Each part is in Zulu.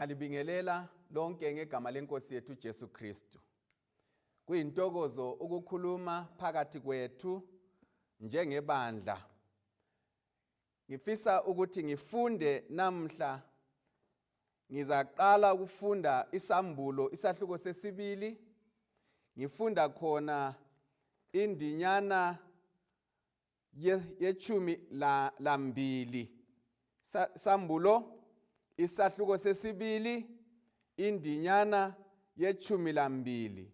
Ngiyalibingelela lonke ngegama lenkosi yethu Jesu Kristu. Kuyintokozo ukukhuluma phakathi kwethu njengebandla. Ngifisa ukuthi ngifunde namhla ngizaqala ukufunda isambulo isahluko sesibili ngifunda khona indinyana yechumi lambili sambulo isahluko sesibili indinyana yechumi lambili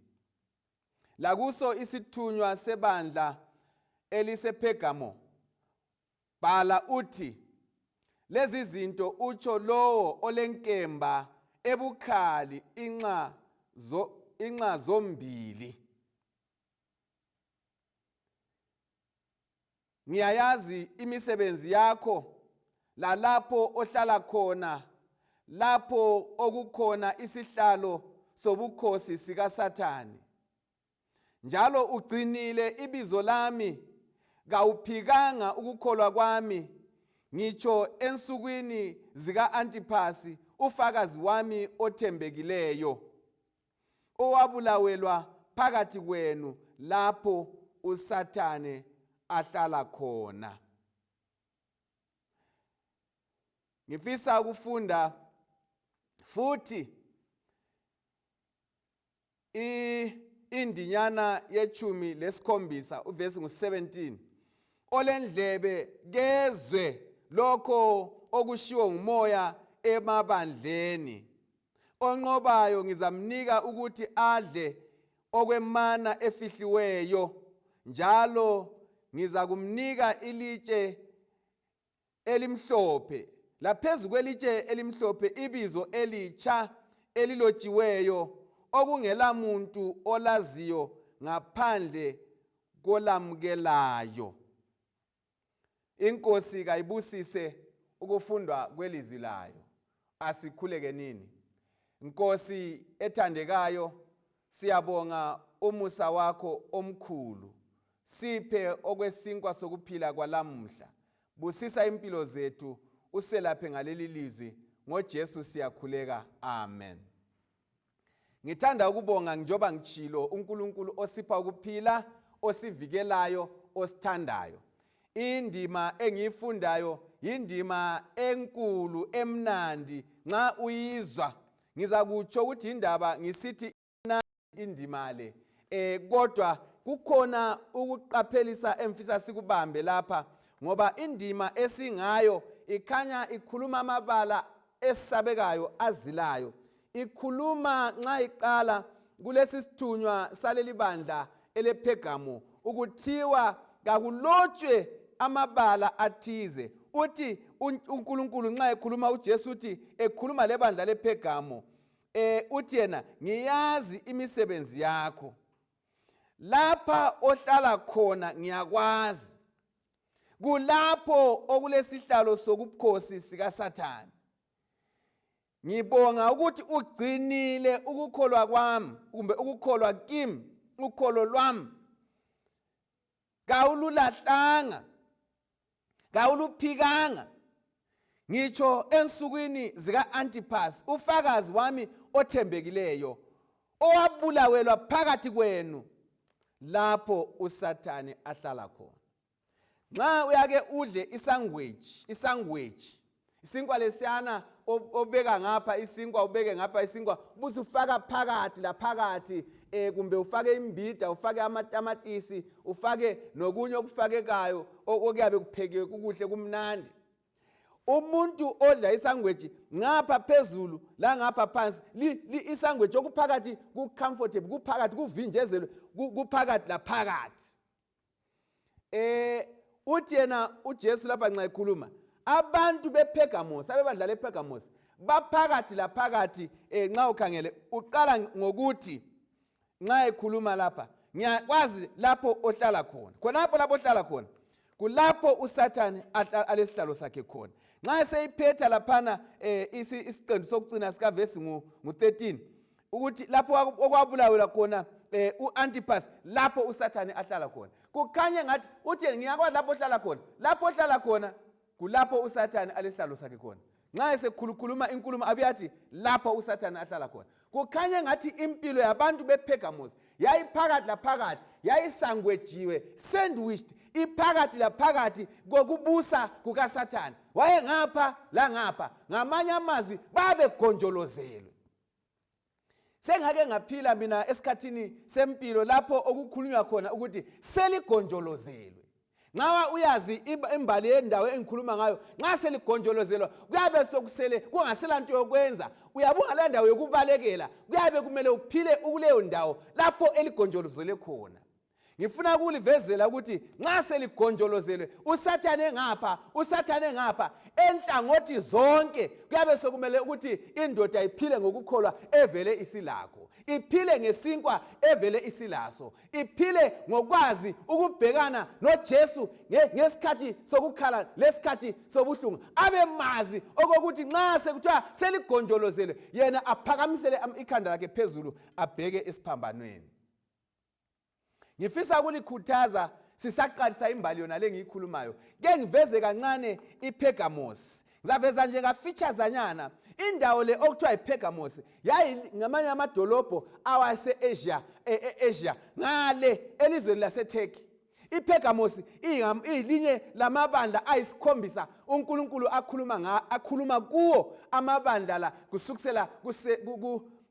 lakuso isithunywa sebandla elisePhergamo bhala uthi lezi zinto utsho lowo olenkemba ebukhali inxa zo, inxa zombili Ngiyayazi imisebenzi yakho lalapho ohlala khona lapho okukhona isihlalo sobukhosi sikaSathane. Njalo ugcinile ibizo lami kawuphikanga ukukholwa kwami ngitsho ensukwini zika-Antiphasi ufakazi wami othembekileyo. owabulawelwa phakathi kwenu lapho uSathane ahlala khona. Ngifisa ukufunda futhi indinyana yechumi lesikhombisa uvesi ngu-17 olendlebe kezwe lokho okushiwo ngumoya emabandleni Onqobayo ngizamnika ukuthi adle okwemana efihliweyo, njalo ngizakumnika ilitshe elimhlophe, laphezu kwelitshe elimhlophe ibizo elitsha elilotshiweyo okungelamuntu olaziyo ngaphandle kolamukelayo. Inkosi kayibusise ukufundwa kwelizwi layo. Asikhulekenini. Nkosi ethandekayo, siyabonga umusa wakho omkhulu. Siphe okwesinkwa sokuphila kwalamuhla. Busisa impilo zethu, uselaphe ngaleli lizwi. NgoJesu siyakhuleka. Amen. Ngithanda ukubonga njengoba ngitshilo uNkulunkulu osipha ukuphila, osivikelayo, osithandayo. Indima engiyifundayo yindima enkulu emnandi nxa uyizwa. Ngizakutsho ukuthi indaba ngisithi indima le eh kodwa kukhona ukuqaphelisa emfisa sikubambe lapha ngoba indima esingayo ikhanya ikhuluma amabala esabekayo azilayo ikhuluma nxa iqala kulesi sithunywa saleli bandla elePhergamo ukuthiwa kakulotshwe amabala athize uthi uNkulunkulu nxa ekhuluma uJesu uthi ekhuluma lebandla lePhergamo eh uthi yena ngiyazi imisebenzi yakho lapha ohlala khona ngiyakwazi kulapho okulesihlalo sokubukhosi sikaSathane ngibonga ukuthi ugcinile ukukholwa kwami kumbe ukukholwa kimi ukholo lwami kawululahlanga kawuluphikanga ngitsho ensukwini zika-Antipas ufakazi wami othembekileyo owabulawelwa phakathi kwenu lapho uSathane ahlala khona. Nxa uyake udle isangweji, isangweji, isinkwa lesiyana obeka ngapha isinkwa ubeke ngapha isinkwa ubusufaka phakathi laphakathi eh kumbe ufake imbida ufake amatamatisi ufake nokunye okufakekayo okuyabe kuphekiwe kukuhle kumnandi umuntu odla isangweji ngapha phezulu langapha phansi isangweji okuphakathi ku-comfortable kuphakathi kuvinjezelwe kuphakathi laphakathi eh uthi yena uJesu lapha nxa ekhuluma abantu bePergamos abebandla lePergamos baphakathi laphakathi eh nxa ukhangele uqala ngokuthi nxa ekhuluma lapha ngiyakwazi lapho ohlala khona khonapho lapho ohlala khona kulapho uSathane alesihlalo sakhe khona nxa eseyiphetha laphana eh isiqendu sokucina sikavesi ngu-13 ukuthi lapho okwabulawelwa khona eh, u-antipas lapho usathane ahlala khona kukhanye ngathi uthi ngiyakwazi lapho ohlala khona lapho ohlala khona kulapho usathane alesihlalo sakhe khona Nxa esekhulukhuluma inkulumo abuye athi lapho uSathane ahlala khona. Kukhanya engathi impilo yabantu bePhergamos yayiphakathi laphakathi, yayisangwejiwe, sandwiched, iphakathi laphakathi kokubusa kukaSathane. Wayengapha langapha, ngamanye amazwi babegonjolozelwe. Sengake ngaphila mina esikhathini sempilo lapho okukhulunywa khona ukuthi seligonjolozelwe. Nxa uyazi imbali yendawo engikhuluma ngayo, nxa seligonjolozelwa kuyabe sokusele kungasela nto yokwenza, uyabuka la ndawo yokubalekela, kuyabe kumele uphile ukuleyo ndawo lapho eligonjolozele khona. Ngifuna ukulivezela ukuthi nxa seligonjolozelwe, uSathane engapha, uSathane engapha, enhlangothi zonke kuyabe sokumele ukuthi indoda iphile ngokukholwa evele isilakho, iphile ngesinkwa evele isilaso, iphile ngokwazi ukubhekana noJesu ngesikhathi sokukhala lesikhathi sobuhlungu, abe mazi okokuthi nxa sekuthiwa seligonjolozelwe yena aphakamisele ikhanda lakhe phezulu abheke esiphambanweni. Ngifisa ukulikhuthaza sisaqalisa imbali yona le ngiyikhulumayo, ke ngiveze kancane iPhergamos. Ngizaveza nje ngafitshazanyana indawo le okuthiwa yiPhergamos. Yayi ngamanye amadolobho awase-Asia, e-Asia ngale elizweni laseTurkey. IPhergamos iyilinye lamabandla ayisikhombisa uNkulunkulu akhuluma nga akhuluma kuwo amabandla la, kusukisela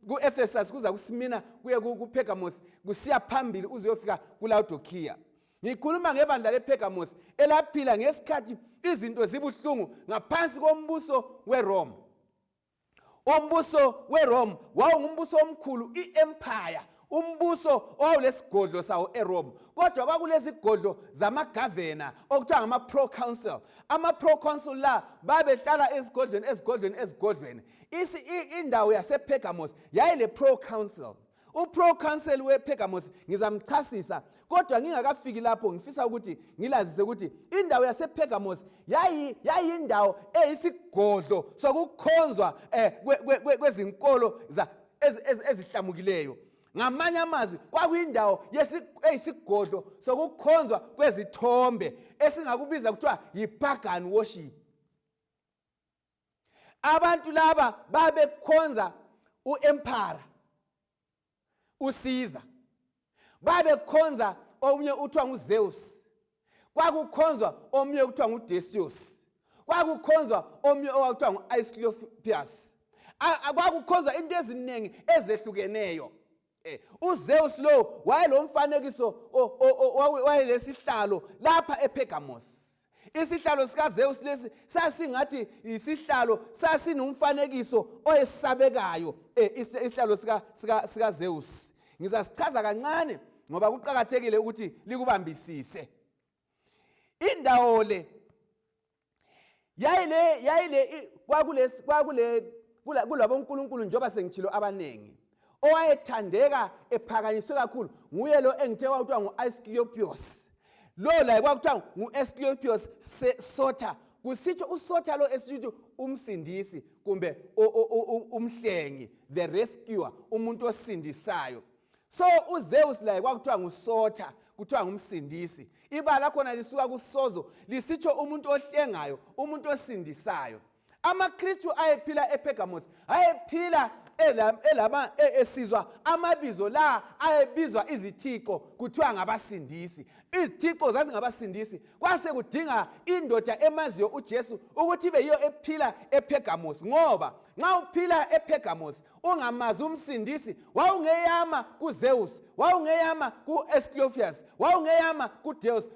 ku-Ephesus kuza kuSmyrna kuye kuPhergamos kusiya phambili uze uyofika kuLaodikiya. Ngikhuluma ngebandla lePhergamos elaphila ngesikhathi izinto zibuhlungu ngaphansi kombuso weRome. Umbuso weRome wawungumbuso omkhulu, i-empire, umbuso owawulesigodlo sawo eRome, kodwa kwakulezigodlo zamagavena okuthiwa ngama-proconsul. Ama-proconsul la babehlala ezigodlweni, ezigodlweni, ezigodlweni. Indawo yasePhergamos yayile-proconsul. Uproconsul wePhergamos ngizamchasisa, kodwa ngingakafiki lapho ngifisa ukuthi ngilazise ukuthi indawo yasePhergamos yayindawo eyisigodlo sokukhonzwa kwezinkolo ezihlamukileyo. Ngamanye amazwi kwakuyindawo eyisigodlo sokukhonzwa kwezithombe esingakubiza kuthiwa yi-pagan worship. Abantu laba babekhonza u-emperor uCaesar, babekhonza omunye uthiwa nguZeus, kwakukhonzwa omunye kuthiwa nguDecius, kwakukhonzwa omunye owakuthiwa ngu-Asclepius, kwakukhonzwa into eziningi ezehlukeneyo. UZeus lo wayelomfanekiso, wayelesihlalo lapha ePhergamos. Isihlalo sikaZeus lesi sasingathi isihlalo sasinomfanekiso oyesabekayo, isihlalo sikaZeus. Ngizasichaza kancane ngoba kuqakathekile ukuthi likubambisise. Indawo le yayile yayile kwakule kwakule kulabo nkulunkulu njengoba sengitshilo abaningi. Owayethandeka ephakanyiswe kakhulu nguye lo engithe kwakuthiwa ngu-Asclepius. Lo laye kwakuthiwa ngu-Asclepius Soter, kusitsho uSoter lo esitsho umsindisi kumbe umhlengi, the rescuer, umuntu osindisayo. So uZeus laye kwakuthiwa nguSotha, kuthiwa ngumsindisi. Ibala lakhona lisuka kusozo, lisitsho umuntu ohlengayo, umuntu osindisayo. AmaKristu ayephila ePhergamos ayephila esizwa amabizo la ayebizwa izithixo kuthiwa ngabasindisi. Izithixo zazingabasindisi. Kwase kudinga indoda emaziyo uJesu ukuthi ibe yiyo ephila ePhergamos, ngoba nxa uphila ePhergamos ungamazi umsindisi wawungeyama kuZeus, wawungeyama ku-Asclepius, wawungeyama kuDeus.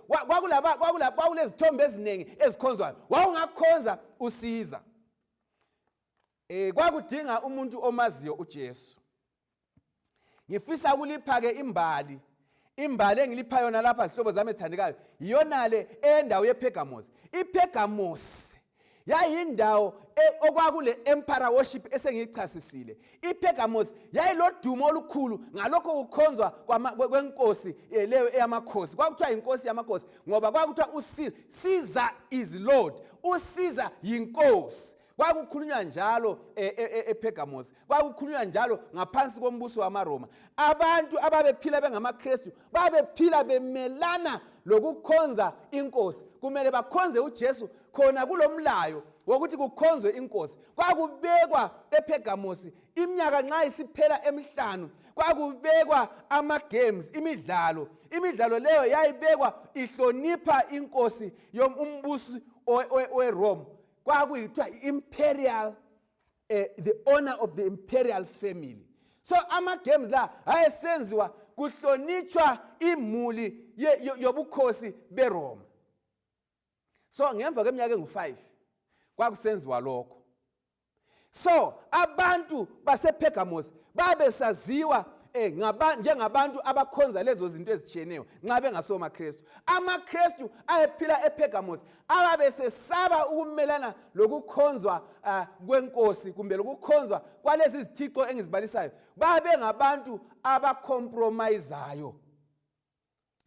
Kwakulezithombe eziningi ezikhonzwayo, wawungakhonza uSiza. Kwakudinga umuntu omaziyo uJesu. Ngifisa ukulipha-ke imbali, imbali engilipha yona lapha zihlobo zami ezithandekayo yiyona le endawo yePhergamos. IPhergamos yayindawo okwakule emperor worship esengiyichasisile. iPhergamos yayilodumo olukhulu ngalokho kukhonzwa kwenkosi leyo eyamakhosi. Kwakuthiwa inkosi yamakhosi ngoba kwakuthiwa uCaesar is Lord, uCaesar yinkosi. Kwakukhulunywa njalo ePhergamos, kwakukhulunywa njalo ngaphansi kombuso wamaRoma. Abantu ababephila bengamaKristu babephila bemelana lokukhonza inkosi. Kumele bakhonze uJesu. Khona kulomlayo wokuthi kukhonzwe inkosi. Kwakubekwa ePhergamosi iminyaka nxa isiphela emihlanu, kwakubekwa ama-games, imidlalo. Imidlalo leyo yayibekwa ihlonipha inkosi yombusi weRome. Kwakuyithiwa i-imperial, the honor of the imperial family. So ama-games la ayesenziwa kuhlonitshwa imuli yobukhosi beRoma. So ngemva kweminyaka engu-5 kwakusenziwa lokho. So abantu basePergamos babesaziwa njengabantu abakhonza lezo zinto ezitshiyeneyo nxa bengaso maKristu. AmaKristu ayephila ePergamos ababesesaba ukumelana lokukhonzwa kwenkosi kumbe lokukhonzwa kwalezi zithixo engizibalisayo, babengabantu abacompromisayo.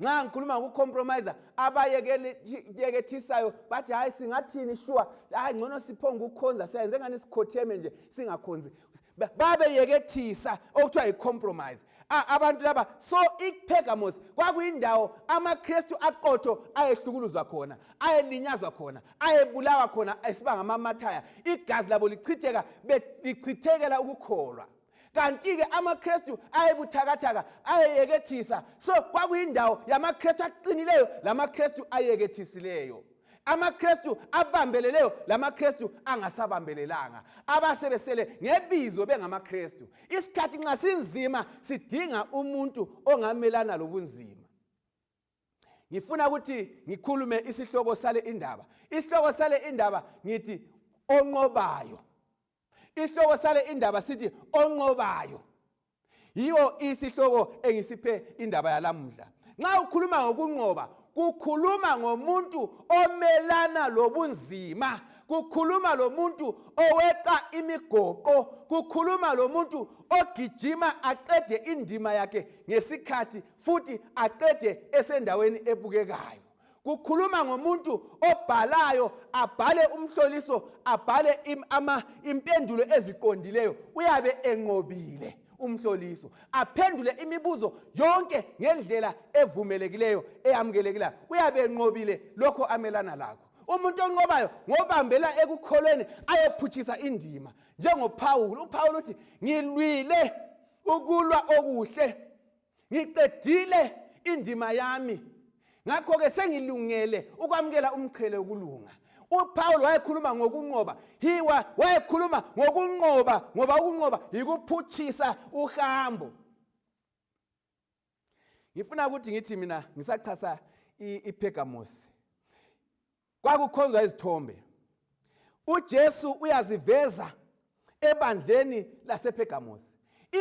Nxa ngikhuluma ngokucompromise, abayekethisayo bathi hayi, singathini shuwa, hayi ngcono siphonge ukukhonza, siyayenze ngani sikhotheme nje singakhonzi. Babeyekethisa, okuthiwa yi-compromise abantu laba. So iPergamos kwakuyindawo amaKristu aqotho ayehlukuluzwa khona, ayelinyazwa khona, ayebulawa khona, esiba ngamamathaya, igazi labo lichitheka, lichithekela ukukholwa. Kanti-ke amaKristu ayebuthakathaka, ayeyekethisa. So kwakuyindawo yamaKristu aqinileyo lamaKristu ayekethisileyo, amaKristu abambeleleyo lamaKristu angasabambelelanga, abasebesele ngebizo bengamaKristu. Isikhathi nxa sinzima sidinga umuntu ongamelana lobunzima. Ngifuna ukuthi ngikhulume isihloko sale indaba. Isihloko sale indaba ngithi onqobayo. Isihloko sale indaba sithi onqobayo. Yiyo isihloko engisiphe indaba yalamuhla. Nxa ukhuluma ngokunqoba, kukhuluma ngomuntu omelana lobunzima, kukhuluma lomuntu oweqa imigoqo, kukhuluma lomuntu ogijima aqede indima yakhe ngesikhathi futhi aqede esendaweni ebukekayo. Kukhuluma ngomuntu obhalayo, abhale umhloliso, abhale impendulo eziqondileyo, uyabe enqobile umhloliso, aphendule imibuzo yonke ngendlela evumelekileyo, eyamukelekileyo, uyabe enqobile lokho amelana lakho. Umuntu onqobayo ngobambela ekukholweni ayephutshisa indima, njengoPhawuli. UPhawuli uthi ngilwile ukulwa okuhle, ngiqedile indima yami, ngakho-ke sengilungele ukwamukela umqhele wokulunga. UPaul wayekhuluma ngokunqoba, hiwa wayekhuluma ngokunqoba, ngoba ukunqoba yikuphutshisa uhambo. Ngifuna ukuthi ngithi mina ngisachasa iPergamos, kwakukhonzwa izithombe. UJesu uyaziveza ebandleni lasePergamos.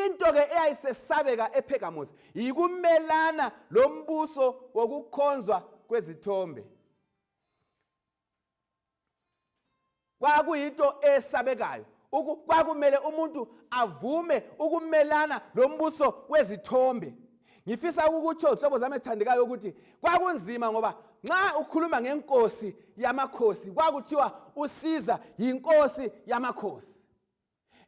Into ke eyayisesabeka ePergamos yikumelana lombuso wokukhonzwa kwezithombe. Kwakuyinto esabekayo. Kwakumele umuntu avume ukumelana lombuso wezithombe. Ngifisa ukukutsho, zihlobo zami ezithandekayo, ukuthi kwakunzima, ngoba nxa ukhuluma ngenkosi yamakhosi, kwakuthiwa usiza yinkosi yamakhosi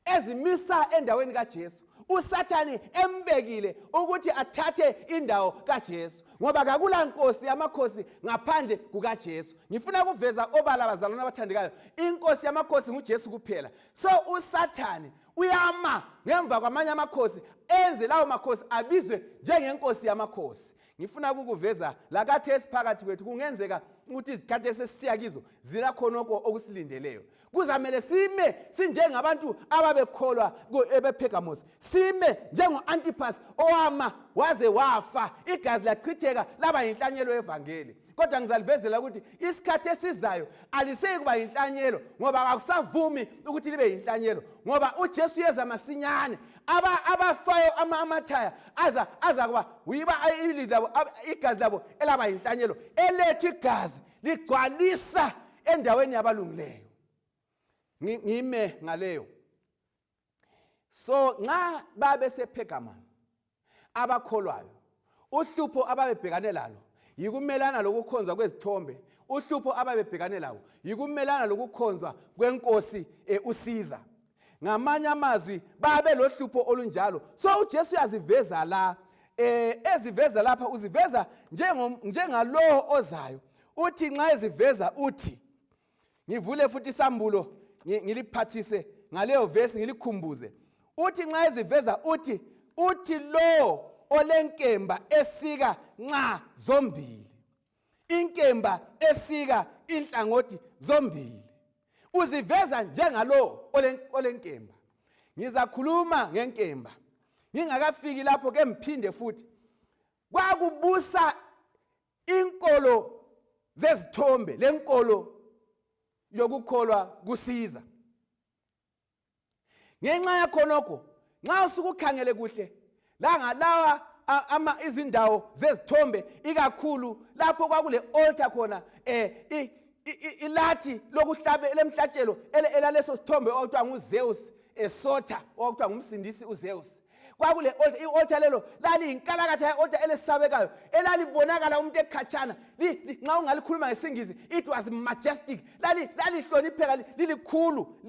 ezimisa endaweni kaJesu. USathane embekile ukuthi athathe indawo kaJesu, ngoba kakula nkosi yamakhosi ngaphandle kukaJesu. Ngifuna ukuveza obala, bazalwane abathandekayo, inkosi yamakhosi nguJesu kuphela. So uSathane uyama ngemva kwamanye amakhosi, enze lawo makhosi abizwe njengenkosi yamakhosi. Ngifuna ukukuveza lakathesi phakathi kwethu, kungenzeka ukuthi izikhathi esesisiya kizo zilakhonokho okusilindeleyo. Kuzamele sime sinjengabantu ababekholwa ebePhergamos, sime njengo-Antipas owama waze wafa, igazi lachitheka laba yinhlanyelo yevangeli. Kodwa ngizalivezela ukuthi isikhathi esizayo aliseyi kuba yinhlanyelo, ngoba akusavumi ukuthi libe yinhlanyelo, ngoba uJesu uyeza masinyane. Abafayo amathaya aza kuba yiba ilizwi labo, igazi labo elaba yinhlanyelo. Elethu igazi ligcwalisa endaweni yabalungileyo. Ngime ngaleyo. So nxa babe sePhergamon abakholwayo, uhlupho ababebhekane lalo yikumelana lokukhonzwa kwezithombe. Uhlupho ababebhekane lawo yikumelana lokukhonzwa kwenkosi uSiza. Ngamanye amazwi, babe lohlupho olunjalo. So uJesu uyaziveza la, eziveza lapha, uziveza njengalowo ozayo. Uthi nxa eziveza uthi Ngivule futhi isambulo ngiliphathise ngaleyo vesi ngilikhumbuze. Uthi nxa eziveza uthi uthi lo olenkemba esika nxa zombili. Inkemba esika inhlangothi zombili. Uziveza njengalo olenkemba. Ngizakhuluma ngenkemba. Ngingakafiki lapho ke ngiphinde futhi. Kwakubusa inkolo zezithombe lenkolo yokukholwa kusiza ngenxa yakhonokho nxa usukukhangele kuhle la ngalawa ama izindawo zezithombe ikakhulu lapho kwakule altar khona eh ilathi lokuhlabe lemhlatshelo elaleso sithombe okuthiwa nguZeus esotha okuthiwa ngumsindisi uZeus kwakule altar i-altar lelo laliyinkalakatha ye-altar elesabekayo elalibonakala umuntu ekhatshana nxa ungalikhuluma ngesingisi it was majestic lalihlonipheka lilikhulu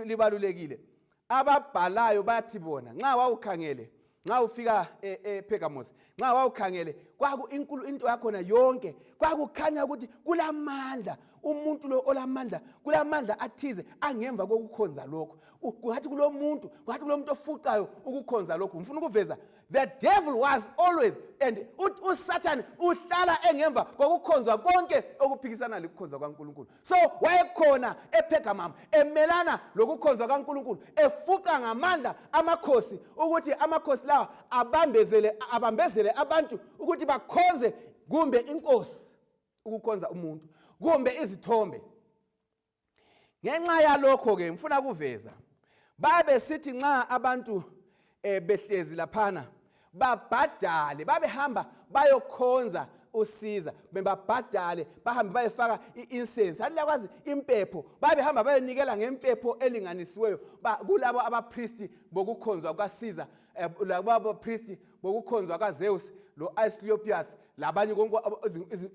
libalulekile ababhalayo bathi bona nxa wawukhangele nxa ufika ePergamos e nxa wawukhangele kwaku inkulu into yakhona yonke kwakukhanya ukuthi kulamandla umuntu lo olamandla kulamandla athize angemva kokukhonza lokho kungathi kulomuntu kungathi kulomuntu ofuqayo ukukhonza lokhu ngifuna ukuveza the devil was always and usathane uhlala engemva kokukhonzwa konke okuphikisana lokukhonza kwaNkulunkulu so wayekhona ePergamum emelana lokukhonzwa kaNkulunkulu efuqa ngamandla amakhosi ukuthi amakhosi lawa abambezele abambezele abantu ukuthi bakhonze kumbe inkosi ukukhonza umuntu kumbe izithombe ngenxa yalokho ke ngifuna kuveza babe sithi nxa abantu eh, behlezi laphana babhadale babehamba bayokhonza usiza bebabhadale bahambe bayefaka i-incense aliyakwazi impepho babehamba bayonikela ngempepho elinganisiweyo kulabo abapristi bokukhonzwa kukasiza eh, labo abapristi bokukhonzwa kaZeus lo-Asclepius labanye konke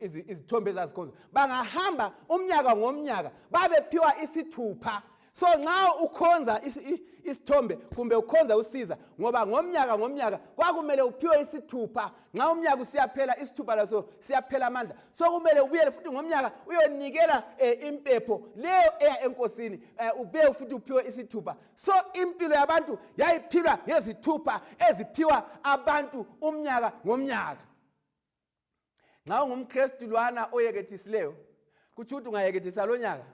izithombe ezazikhonzwa bangahamba umnyaka ngomnyaka babephiwa isithupha so nxa ukhonza isithombe kumbe ukhonza usiza ngoba ngomnyaka ngomnyaka kwakumele uphiwe isithupha nxa umnyaka usiyaphela isithupha laso siyaphela amandla so kumele ubuyele futhi ngomnyaka uyonikela eh, impepho leyo eya enkosini eh, ubuye futhi uphiwe isithupha so impilo yabantu yayiphilwa ngezithupha eziphiwa abantu umnyaka ngomnyaka nxa ungumkristu lwana oyekethisileyo kutsho ukuthi ungayekethisa lo nyaka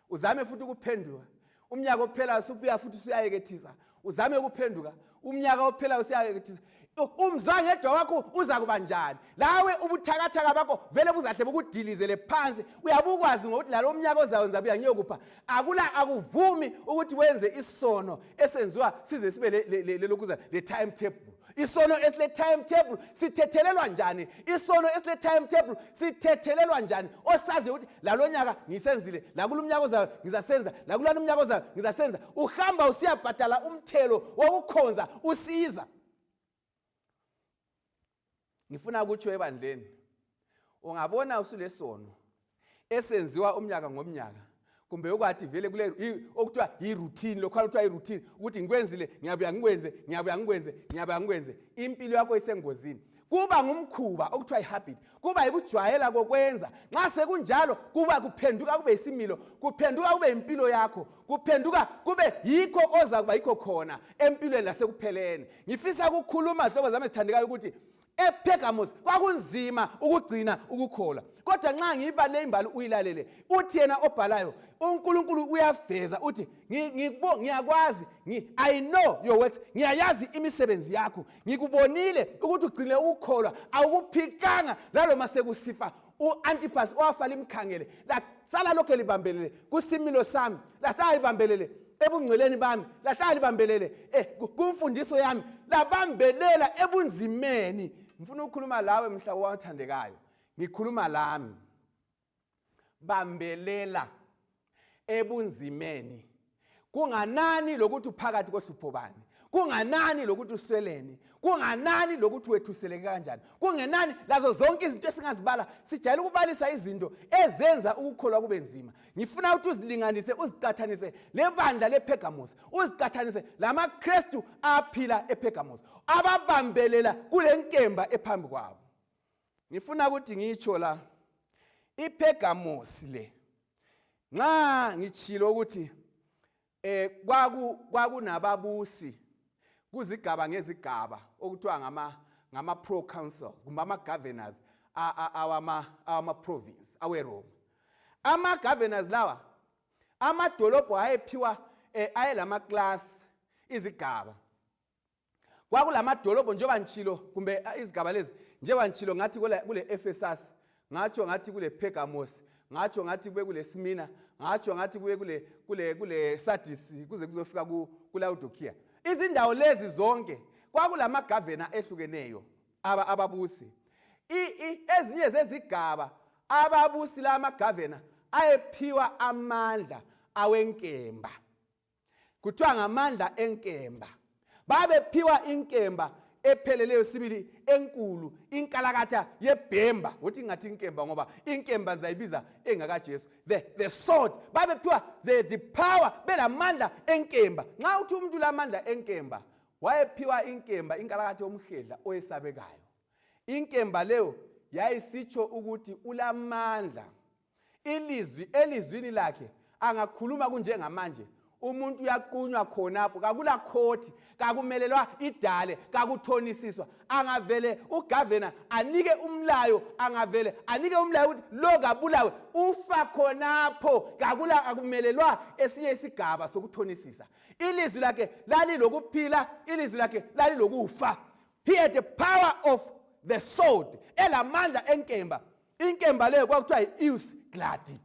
uzame futhi ukuphenduka umnyaka ophelayo subuya futhi usuyayekethisa uzame ukuphenduka umnyaka ophelayo usuyayekethisa umzwangedwa wakho uza kuba njani lawe ubuthakathaka bakho vele buzahle bukudilizele phansi uyabukwazi ngokuthi lalo umnyaka ozayo ngizabuya ngiyokupha akula akuvumi ukuthi wenze isono esenziwa size sibe lelokhuza le-time table isono esile time table sithethelelwa njani isono esile time table sithethelelwa njani osaziyo ukuthi lalo nyaka ngisenzile lakulo umnyaka ozayo ngizasenza lakulana umnyaka ozayo ngizasenza uhamba usiyabhadala umthelo wokukhonza usiza ngifuna ukutsho ebandleni ungabona usulesono esenziwa umnyaka ngomnyaka kumbe ukwathi vele kule okuthiwa yi-routine lokhwana kuthiwa yi-routine ukuthi ngikwenzile ngiyabuya ngikwenze ngiyabuya ngikwenze ngiyabuya ngikwenze impilo yakho isengozini kuba ngumkhuba okuthiwa yi-habit kuba yikujwayela kokwenza nxa sekunjalo kuba kuphenduka kube yisimilo kuphenduka kube yimpilo yakho kuphenduka kube yikho oza kuba yikho khona empilweni lasekupheleni ngifisa ukukhuluma zihlobo zami ezithandekayo ukuthi ePergamos kwakunzima ukugcina ukukholwa kodwa nxa ngiyibale imbali uyilalele uthi yena obhalayo uNkulunkulu uyaveza uthi ngiyakwazi I know your works ngiyayazi imisebenzi yakho ngikubonile ukuthi ugcine ukukholwa awukuphikanga laloma sekusifa u-Antipas owafa limkhangele lasala lokho elibambelele kusimilo sami lasala libambelele ebungcweleni bami lahlala libambelele eh, kumfundiso yami labambelela ebunzimeni ngifuna ukukhuluma lawe mhla wathandekayo ngikhuluma lami bambelela ebunzimeni kunganani lokuthi uphakathi kohlupho bani kunganani lokuthi usweleni kunganani lokuthi wethuseleke kanjani kungenani lazo zonke izinto esingazibala sijayele ukubalisa izinto ezenza ukukholwa kube nzima ngifuna ukuthi uzilinganise uziqathanise lebandla lePergamos uziqathanise lamaKristu aphila ePergamos ababambelela kule nkemba ephambi kwabo ngifuna ukuthi ngitsho la iPergamos le Nxa ngitshilo ukuthi eh kwaku kwakunababusi kuzigaba ngezigaba okuthiwa ngama ngama pro council kumbe ama governors awama awama province aweRoma. Ama governors lawa amadolobho ayephiwa eh, ayelama class izigaba kwakulamadolobho njengoba ngitshilo kumbe izigaba lezi njengoba ngitshilo ngathi kule Ephesus ngatsho ngathi kule Pergamos ngatsho ngathi kube kule Smyrna ngatsho ngathi kube kule kule kule Sardis kuze kuzofika ku kuLaodikia izindawo lezi zonke kwakulamagavena ehlukeneyo aba ababusi ezinye zezigaba ababusi la amagavena ayephiwa amandla awenkemba Kuthiwa ngamandla enkemba. Babephiwa inkemba epheleleyo sibili enkulu inkalakatha yebhemba uthi ngathi inkemba ngoba inkemba ngizayibiza engakaJesu the, the sword babephiwa the, the power belamandla enkemba nxa uthi umuntu lamandla enkemba wayephiwa inkemba inkalakatha yomhedla oyesabekayo inkemba leyo yayisitsho ukuthi ulamandla ilizwi elizwini lakhe angakhuluma kunjengamanje umuntu uyaqunywa khonapho kakula khothi kakumelelwa idale kakuthonisiswa angavele ugavena anike umlayo angavele anike umlayo ukuthi lo kabulawe ufa khonapho kakula akumelelwa esinye isigaba sokuthonisisa ilizwi lakhe lalilokuphila ilizwi lakhe lalilokufa he had the power of the sword elamandla enkemba inkemba leyo kwakuthiwa yi-eus gladi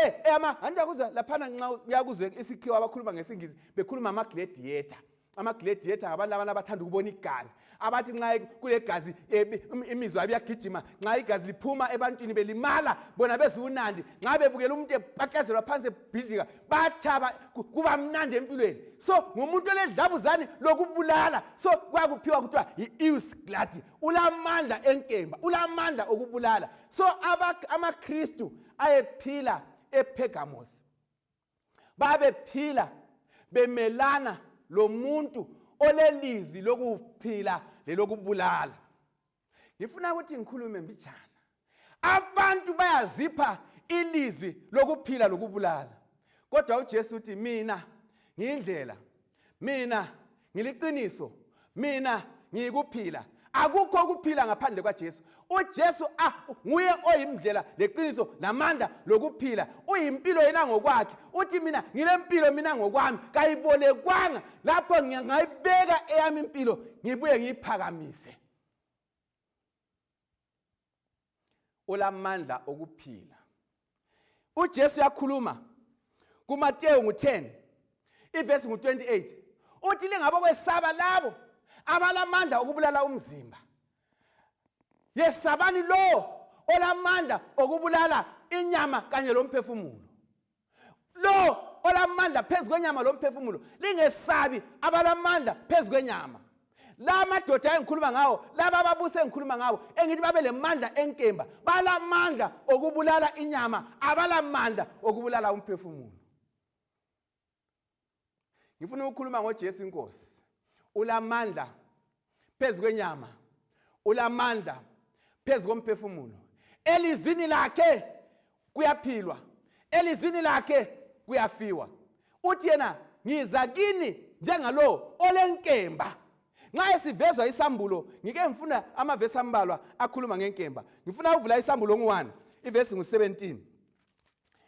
Eh ema anti akuzwa laphana nxa uyakuzwe isikhiwa abakhuluma ngesingisi bekhuluma ama-gladiator ama-gladiator ngabantu labana abathanda ukubona igazi abathi nxa kulegazi eh, imizwa yabo iyagijima nxa igazi liphuma ebantwini belimala bona bezunandi nxa bebukela umuntu epaklazelwa phansi ebhidlika bathaba kuba mnandi empilweni so ngumuntu oledlabuzane lokubulala so kwakuphiwa kuthiwa yi-eus gladi ulamandla enkemba ulamandla okubulala so amaKristu ayephila ePergamos babephila bemelana lomuntu olelizwi lokuphila lelokubulala ngifuna ukuthi ngikhulume mbijana abantu bayazipha ilizwi lokuphila lokubulala kodwa uJesu uthi mina ngiyindlela mina ngiliqiniso mina ngiyikuphila akukho ukuphila ngaphandle kwaJesu uJesu ah nguye oyimndlela leqiniso namandla lokuphila uyimpilo yena ngokwakhe uthi mina ngilempilo mina ngokwami kayibolekwanga lapho ngingayibeka eyami impilo ngibuye ngiyiphakamise olamandla okuphila uJesu yakhuluma kuMateyu ngu-10 ivesi ngu-28 uthi lingabokwesaba labo abalamandla okubulala umzimba yesabani lowo olamandla okubulala inyama kanye lomphefumulo lo olamandla phezu kwenyama lomphefumulo lingesabi abalamandla phezu kwenyama la madoda engikhuluma ngawo laba ababusi engikhuluma ngawo engithi babe lemandla enkemba balamandla okubulala inyama abalamandla okubulala umphefumulo ngifuna ukukhuluma ngoJesu inkosi ulamandla phezu kwenyama ulamandla phezu komphefumulo elizwini lakhe kuyaphilwa elizwini lakhe kuyafiwa uthi yena ngiza kini njengalowo olenkemba nxa esivezwa isambulo ngike ngifuna amavesi ambalwa akhuluma ngenkemba ngifuna ukuvula isambulo ngu-1 ivesi ngu-17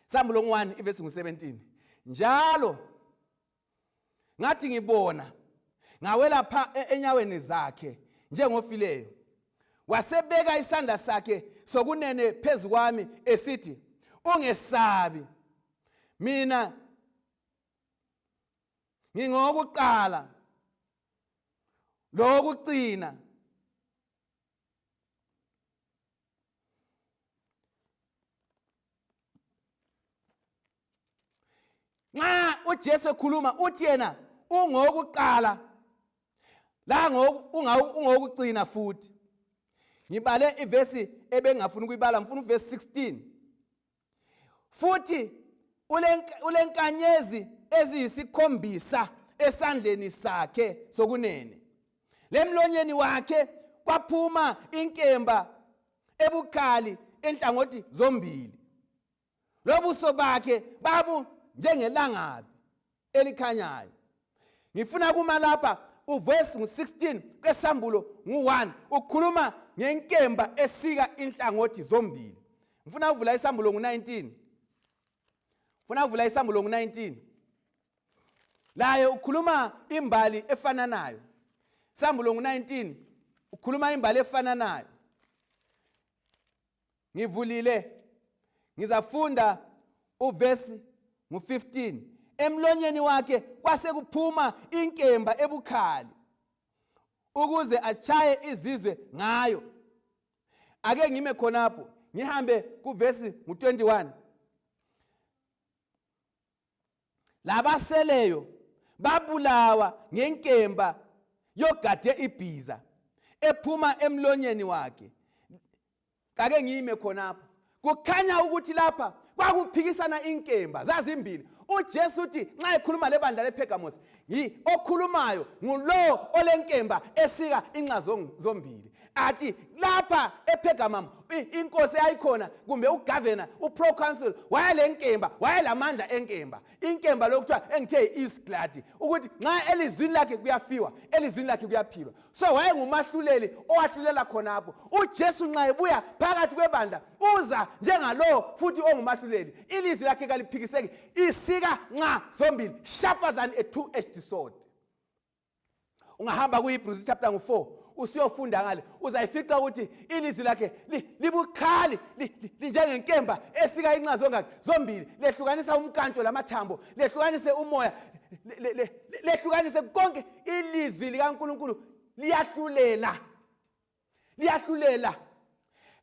Sambulo 1 ivesi ngu-17 njalo ngathi ngibona ngawela pha e-, enyaweni zakhe njengofileyo wasebeka isandla sakhe sokunene phezu kwami esithi ungesabi mina ngingowokuqala lowokucina nxa uJesu ekhuluma uthi yena ungokuqala la ungokucina futhi ngibale ivesi ebengafuni ukuyibala ngifuna uvesi 16 futhi ulenkanyezi eziyisikhombisa esandleni sakhe sokunene lemlonyeni wakhe kwaphuma inkemba ebukhali enhlangothi zombili. Lobuso bakhe babu njengelangabi elikhanyayo. Ngifuna kuma lapha uvesi ngu-16 kwesambulo ngu-1 ukhuluma ngenkemba esika inhlangothi zombili. Ngifuna ukuvula isambulo ngu-19. Ngifuna ukuvula isambulo ngu-19. Laye ukhuluma imbali efananayo. Sambulo ngu-19 ukhuluma imbali efananayo. Ngivulile ngizafunda uvesi ngu-15. Emlonyeni wakhe kwase kuphuma inkemba ebukhali ukuze atshaye izizwe ngayo. Ake ngime khonapho ngihambe kuvesi ngu-21. Labaseleyo babulawa ngenkemba yogade ibhiza ephuma emlonyeni wakhe. Kake ngime khonapho. Kukhanya ukuthi lapha kwakuphikisana inkemba zazimbili. UJesu uthi nxa ekhuluma lebandla lePhergamos, okhulumayo ngulowo olenkemba esika inxa zombili. Athi lapha ePhergamum inkosi eyayikhona kumbe ugavena uproconsul wayelenkemba, wayelamandla enkemba. Inkemba lokuthiwa engithe yi-East ukuthi nxa elizwini lakhe kuyafiwa, elizwini lakhe kuyaphilwa. So wayengumahluleli owahlulela khonapho. UJesu nxa ebuya phakathi kwebandla uza njengalowo futhi ongumahluleli. Ilizwi lakhe kaliphikiseki, isika nxa zombili, sharper than a two-edged sword. Ungahamba kuHebrews chapter ngu-4 usiyofunda ngale, uzayifica ukuthi ilizwi lakhe libukhali linjengenkemba esika inxa zongaki zombili, lehlukanisa umkantsho lamathambo, lehlukanise umoya, lehlukanise konke. Ilizwi likaNkulunkulu liyahlulela, liyahlulela.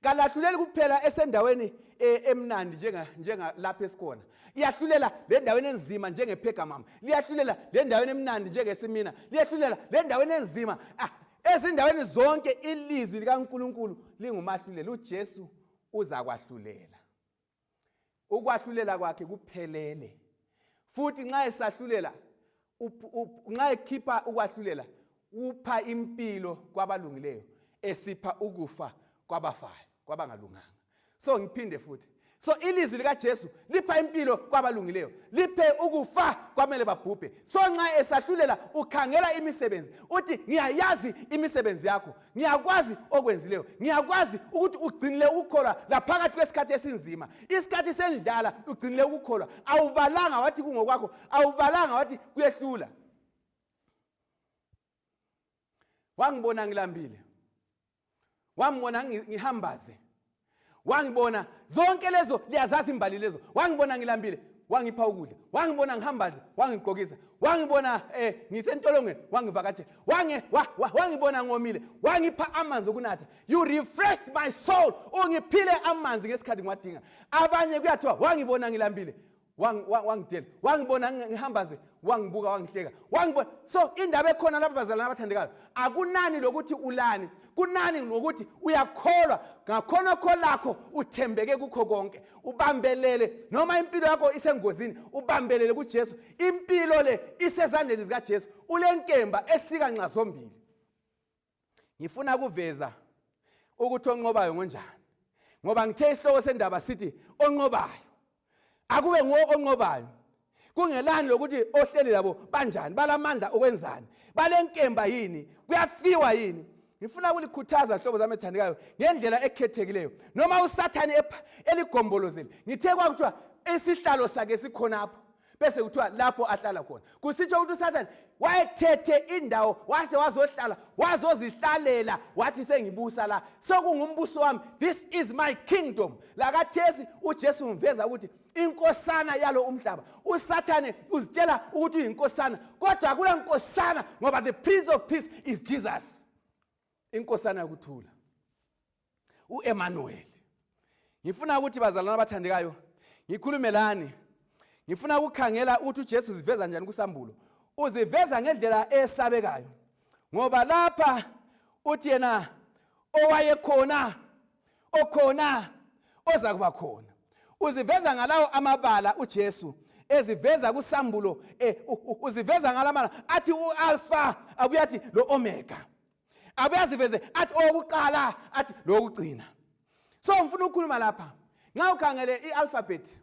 Kalahluleli kuphela esendaweni emnandi njenga lapha esikhona, liyahlulela lendaweni enzima njengePhergamum, liyahlulela lendaweni emnandi njengeSimina, liyahlulela lendaweni enzima. Ezindaweni zonke ilizwi likaNkulunkulu lingumahluleli. UJesu uzakwahlulela. Ukwahlulela kwakhe kuphelele. Futhi nxa esahlulela, nxa ekhipha ukwahlulela, upha impilo kwabalungileyo, esipha ukufa kwabafayo, kwabangalunganga. So ngiphinde futhi, so ilizwi likaJesu lipha impilo kwabalungileyo, liphe ukufa kwamele babhubhe. So nxa esahlulela ukhangela imisebenzi, uthi ngiyayazi imisebenzi yakho, ngiyakwazi okwenzileyo, ngiyakwazi ukuthi ugcinile ukukholwa laphakathi kwesikhathi esinzima, isikhathi sendlala ugcinile ukukholwa, awubalanga wathi kungokwakho, awubalanga wathi kuyehlula. Wangibona ngilambile, wangibona ngihambaze, wangibona zonke lezo, liyazazi imbali lezo. Wangibona ngilambile, wangipha ukudla, wangibona ngihambaze, wangigqokisa, wangibona ngisentolongweni, wangivakatshela, wangibona ngomile, wangipha amanzi okunatha. You refreshed my soul, ungiphile amanzi ngesikhathi ngiwadinga. Abanye kuyathiwa wangibona ngilambile, wangidela, wangibona ngihambaze, wangibuka, wangihleka, wangibona. So indaba ekhona lapha bazalwane abathandekayo, akunani lokuthi ulani, kunani ngokuthi uyakholwa ngakhonokho lakho, uthembeke kukho konke, ubambelele noma impilo yakho isengozini, ubambelele kuJesu. Impilo le isezandleni zikaJesu, ulenkemba esika nxa zombili. Ngifuna ukuveza ukuthi onqobayo ngonjani, ngoba ngithe isihloko sendaba sithi onqobayo. Akube nguwo onqobayo, kungelani lokuthi ohleli labo banjani, balamandla okwenzani, balenkemba yini, kuyafiwa yini. Ngifuna ukulikhuthaza hlobo zami ethandekayo ngendlela ekhethekileyo, noma uSathane eligombolozele. Ngithe kwakuthiwa isihlalo sakhe sikhonapho, bese kuthiwa lapho ahlala khona, kusitsho ukuthi uSathane wayethethe indawo wase wazohlala, wazozihlalela, wathi sengibusa la, sokungumbuso wami, this is my kingdom. Lakathesi uJesu umveza ukuthi inkosana yalo umhlaba. uSathane uzitshela ukuthi uyinkosana, kodwa akula nkosana, ngoba the Prince of Peace is Jesus, inkosana yokuthula, uEmmanuel. Ngifuna ukuthi bazalwane abathandekayo ngikhulume lani. Ngifuna ukukhangela ukuthi uJesu uziveza njani kusambulo. Uziveza ngendlela esabekayo, ngoba lapha uthi yena owayekhona, okhona, oza kuba khona. Uziveza ngalawo amabala uJesu eziveza kusambulo, uziveza ngalamala athi uAlpha, abuye athi lo Omega, abuye aziveze athi owokuqala, athi lokugcina. So ngifuna ukukhuluma lapha, nxa ukhangele ialphabet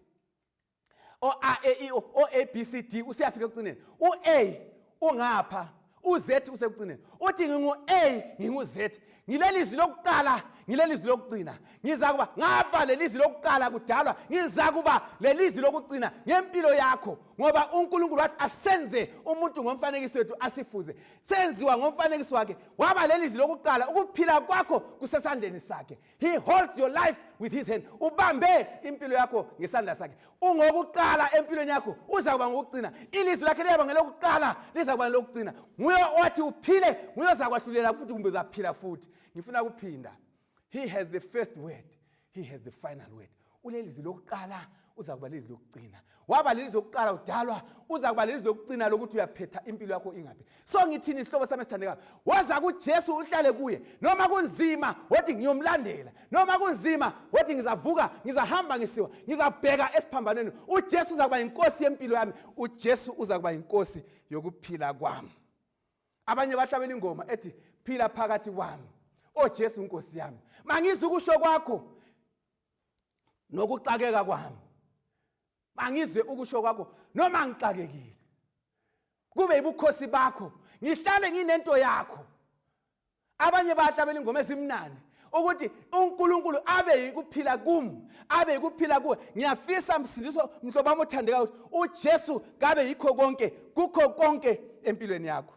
O A E I O, o A B C D usiyafika ekugcineni. U-A ungapha, u-Z usekugcineni. Uthi ngingu-A, ngingu-Z. Ngilelizwi lokuqala, ngilelizwi lokugcina. Ngizakuba ngapha lelizwi lokuqala kudalwa, ngizakuba lelizwi lokugcina ngempilo yakho, ngoba uNkulunkulu wathi asenze umuntu ngomfanekiso wethu asifuze. Senziwa ngomfanekiso wakhe, waba lelizwi lokuqala. Ukuphila kwakho kusesandleni sakhe. He holds your life with his hand. Ubambe impilo yakho ngesandla sakhe. Ungokuqala empilweni yakho, uzakuba ngokugcina. Ilizwi lakhe liyaba ngelokuqala, lizakuba ngelokugcina. Nguye owathi uphile, nguye ozakwahlulela futhi kumbe uzaphila futhi. Ngifuna ukuphinda. He has the first word. He has the final word. Ulelizwi lokuqala, uzakuba lelizwi lokugcina. Waba lelizwi lokuqala udalwa, uzakuba lelizwi lokugcina lokuthi uyaphetha impilo yakho ingaphi. So ngithini isihlobo sami esithandekayo? Woza kuJesu uhlale kuye. Noma kunzima, wothi ngiyomlandela. Noma kunzima, wothi ngizavuka, ngizahamba ngisiwa, ngizabheka esiphambanweni. UJesu uzakuba inkosi yempilo yami. UJesu uzakuba inkosi yokuphila kwami. Abanye bahlabela ingoma ethi phila phakathi kwami. O Jesu Nkosi yami, mangizwe ukusho kwakho nokuxakeka kwami. Mangizwe ukusho kwakho noma ngixakekile. Kube ibukhosi bakho, ngihlale nginento yakho. Abanye bayahlabela ingoma ezimnandi ukuthi uNkulunkulu abe yikuphila kum, abe yikuphila kuwe. Ngiyafisa msindiso mhlobo wami othandekayo ukuthi uJesu kabe yikho konke, kukho konke empilweni yakho.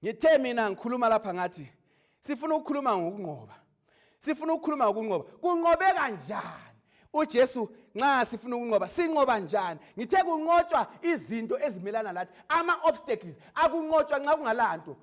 Ngithe mina ngikhuluma lapha ngathi sifuna ukukhuluma ngokunqoba. Sifuna ukukhuluma ngokunqoba. Kunqobe kanjani? uJesu nxa sifuna ukunqoba sinqoba njani? Ngithe kunqotshwa izinto ezimelana lathi, ama obstacles akunqotshwa nxa kungalanto.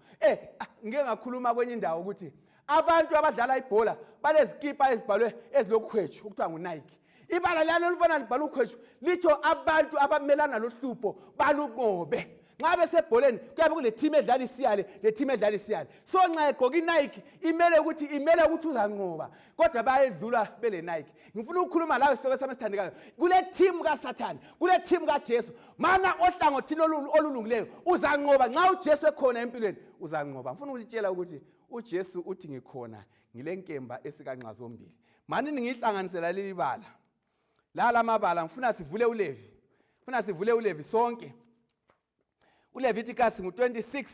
Ngike ngakhuluma kwenye indawo ukuthi abantu abadlala ibhola balezikipa ezibhalwe ezilokhwetshu okuthiwa nguNike. Ibala lalo libona libhala ukhwetshu litsho abantu abamelana lohlupho balunqobe. Nxa besebholeni kuyabe kule team edlala isiyale le team edlala isiyale. So nxa egqoka iNike imele ukuthi uzanqoba, kodwa bayedlula bele Nike. Ngifuna ukukhuluma lawe sihlobo sami esithandekayo, kule team kaSathane, kule team kaJesu. Mana ohlangothini olulungileyo uzanqoba. Nxa uJesu ekhona empilweni uzanqoba. Ngifuna ukulitshela ukuthi uJesu uthi ngikhona, ngilenkemba esikanxa zombili. Manini ngiyihlanganisela leli bala. Lala mabala ngifuna sivule uLevi. Ngifuna sivule uLevi sonke. uLeviticus ngu-26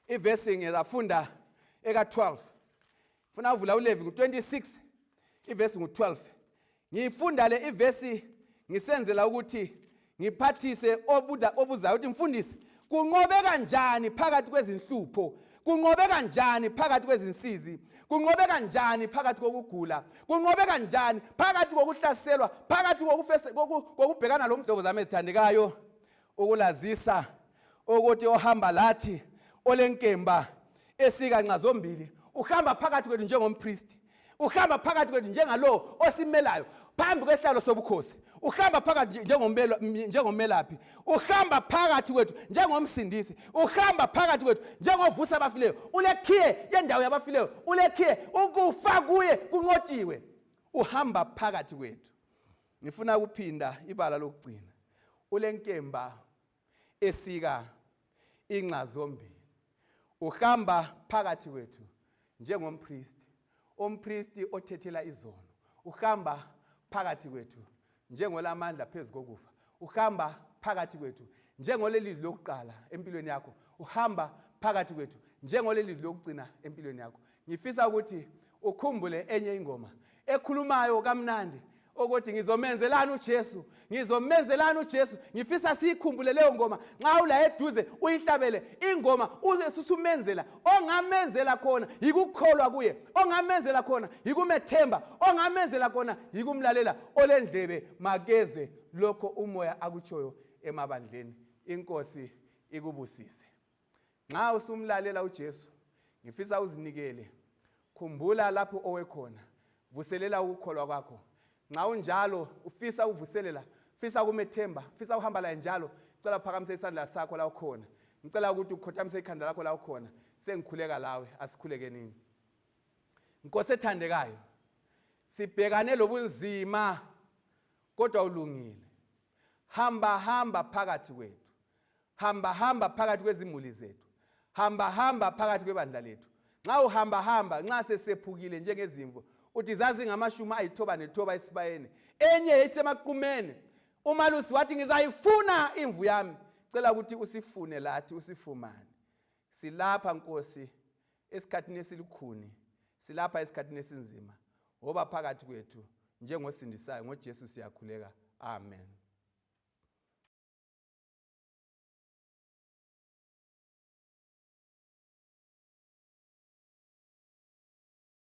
ivesi ngizafunda eka-12. Ngifuna uvula uLevi ngu-26 ivesi ngu-12. Ngiyifunda le ivesi ngisenzela ukuthi ngiphathise obuzayo ukuthi mfundisi kunqobe kanjani phakathi kwezinhlupho, kunqobe kanjani phakathi kwezinsizi, kunqobe kanjani phakathi kokugula, kunqobe kanjani phakathi kokuhlaselwa, phakathi kokubhekana lomhlobo zami ezithandekayo. Ukulazisa ukuthi ohamba lathi olenkemba esika nxa zombili uhamba phakathi kwethu njengompristi, uhamba phakathi kwethu njengalowo osimelayo phambi kwesihlalo sobukhosi, uhamba phakathi njengomelaphi, uhamba phakathi kwethu njengomsindisi, uhamba phakathi kwethu njengovusa abafileyo. Ulekhiye yendawo yabafileyo, ulekhiye ukufa kuye kunqotshiwe, uhamba phakathi kwethu. Ngifuna ukuphinda ibala lokugcina. Ulenkemba esika inxa zombili, uhamba phakathi kwethu njengompristi, umpristi othethela izono, uhamba phakathi kwethu njengolamandla phezu kokufa, uhamba phakathi kwethu njengolelizwi lokuqala empilweni yakho, uhamba phakathi kwethu njengolelizwi lokugcina empilweni yakho. Ngifisa ukuthi ukhumbule enye ingoma ekhulumayo kamnandi ukuthi ngizomenzelani uJesu, ngizomenzelani uJesu. Ngifisa siyikhumbule leyo ngoma. Nxa ula eduze uyihlabele ingoma uze susumenzela. Ongamenzela khona yikukholwa kuye, ongamenzela khona yikumethemba, ongamenzela khona yikumlalela. Olendlebe makezwe lokho umoya akutshoyo emabandleni. Inkosi ikubusise. Nxa usumlalela uJesu, ngifisa uzinikele. Khumbula lapho owekhona, vuselela ukukholwa kwakho. Nxa unjalo ufisa ukuvuselela, ufisa ukumethemba, ufisa ukuhamba laye njalo, ngicela uphakamise isandla sakho la ukhona. Ngicela ukuthi ukhothamise ikhanda lakho la ukhona. Sengikhuleka lawe, asikhuleke nini. Nkosi ethandekayo, sibhekane lobunzima kodwa ulungile. Hamba hamba phakathi kwethu. Hamba hamba phakathi kwezimuli zethu. Hamba hamba phakathi kwebandla lethu. Nxa uhamba hamba, nxa sesephukile njengezimvu, uthi zazingamashumi ayithoba nethoba esibayeni, enye yayisemaqumeni. Umalusi wathi ngizayifuna imvu yami. Cela ukuthi usifune lathi usifumane. Silapha Nkosi esikhathini esilukhuni, silapha esikhathini esinzima. Woba phakathi kwethu njengosindisayo ngoJesu siyakhuleka. Amen.